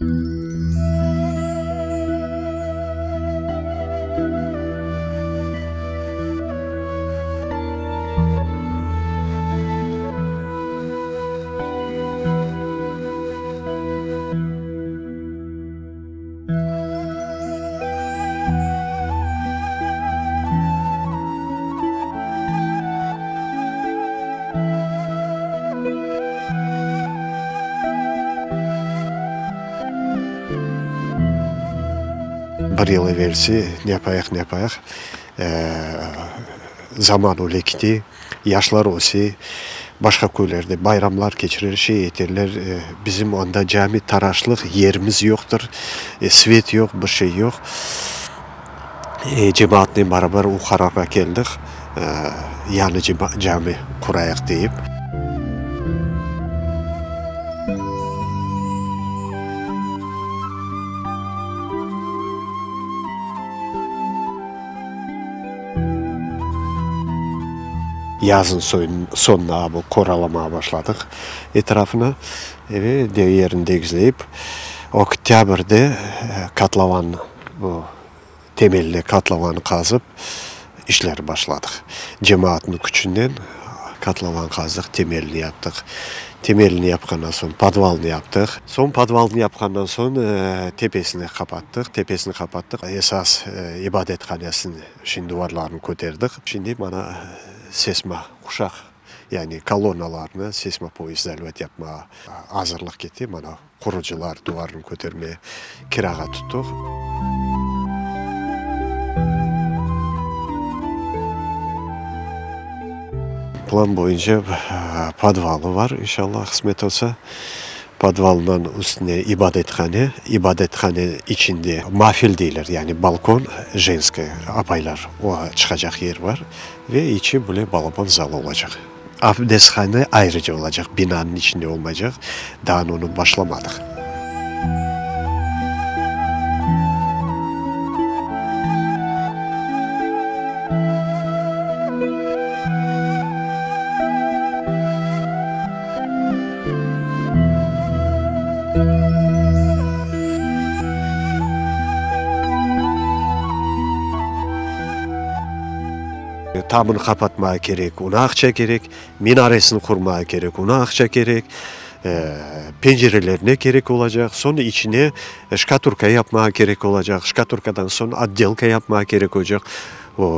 Bir yıl evelsi ne yapayıq, ne yapayıq, zaman öyle kete, yaşlar öse, başqa köylerde bayramlar keçireler, şey eterler, bizim anda cami taraşlıq yerimiz yoqtır, svet yoq, bir şey yoq. Cemaatnen beraber o qararğa keldik, yañı cami qurayıq deyip. Yazın soñuna bu qoralamağa başladıq etrafını ve yerini tegizleyip, oktâbrde kotlovan bu temelli kotlovan qazıp, işler başladıq. Cemaatnıñ küçünen kotlovan qazdıq, temelini yaptıq. Temelini yapqandan soñ podvalnı yaptıq. Soñ podvalnı yapqandan soñ tepesini qapattıq. Tepesini qapattıq. Esas ibadethanesini şimdi duvarlarını köterdik. Şimdi mana sesma quşaq, yani kolonnalarnı sesma poyezdalvat yapmağa azırlıq kete. Mana Qurucılar duvarnı kötermeye kirağa tuttıq. Plan boyunca podvalı var, inşallah, qısmet olsa. Podvalnıñ üstüne ibadethane, ibadethane içinde mafil deyler, yani balkon, jenskiy, apaylar çıqacaq yer var ve içi böyle balaban zal olacaq. Abdesthane ayrıca olacaq, binanıñ içinde olmaycaq, daa onı başlamadıq. Tamını qapatmağa kerek, oña aqça kerek, minaresini qurmağa kerek, oña aqça kerek, pencerelerine kerek olacaq, soñ içine şkaturka yapmağa kerek olacaq, şkaturkadan soñ otdelka yapmağa kerek olacaq,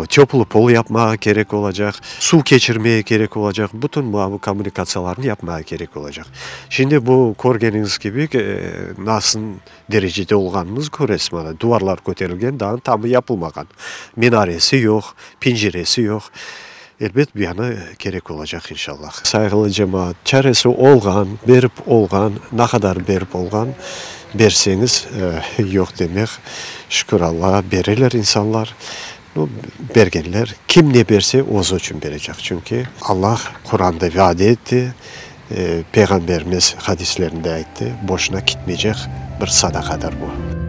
töplı pol yapmağa kerek olacaq, suv keçirmege kerek olacaq, bütün bu kommunikatsiyalarnı yapmağa kerek olacaq. Şimdi bu körgeniñiz kibi, nasıl derecede olğanımız köresiz, mana, duvarlar köterilgen, daa tamı yapılmağan, minaresi yoq, penceresi yoq. Elbet, bu yanı kerek olacaq, inşallah. Sayğılı cemaat, çaresi olğan, berip olğan, ne qadar berip olğan, berseñiz, yoq demek, şükür Allağa, bereler insanlar, bergenler, kim ne berse, özü içün berecek, çünki Allah Quranda vade etti, Peyğamberimiz hadislerinde ayttı, boşuna kitmeycek bir sadaqadır bu.